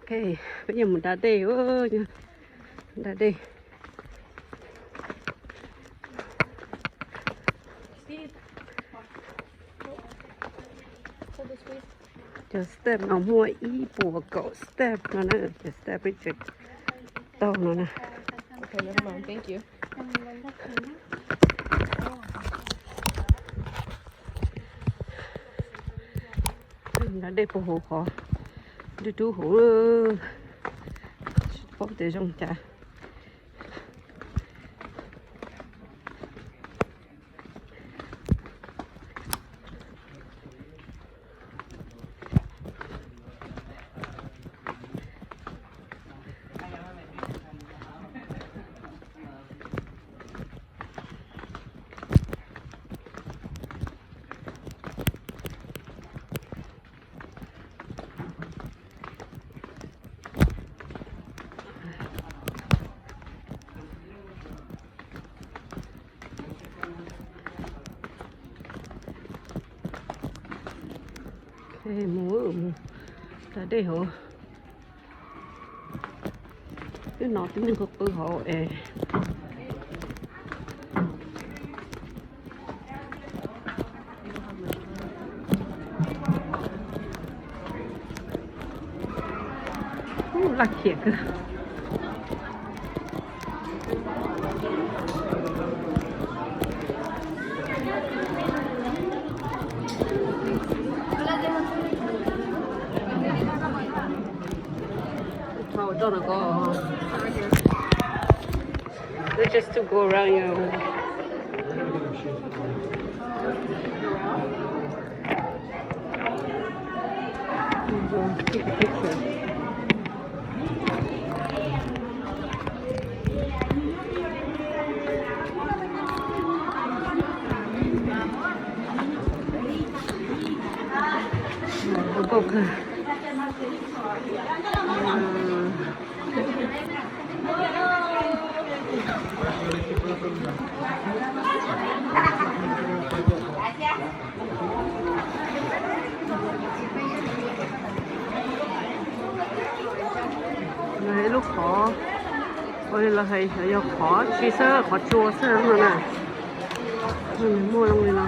Ok, peb yuav mus da dej, da dej. Cov step no muaj ib puas kaum step no na, cov step peb tseem taug no na. Da dej puag hauv qhov dub dub hauv, tsis paub tias zoo cas. Mus, mus da dej hauv. Twb hnov tib neeg qw qw hauv es. Laj khiam kawg. It's just to go around, you know. Take a picture. Nkauj kawg. Ib lub qhov, ua li los hais yog qhov tsis xwb, qhov tsua xwb no na. Muaj zoo li no.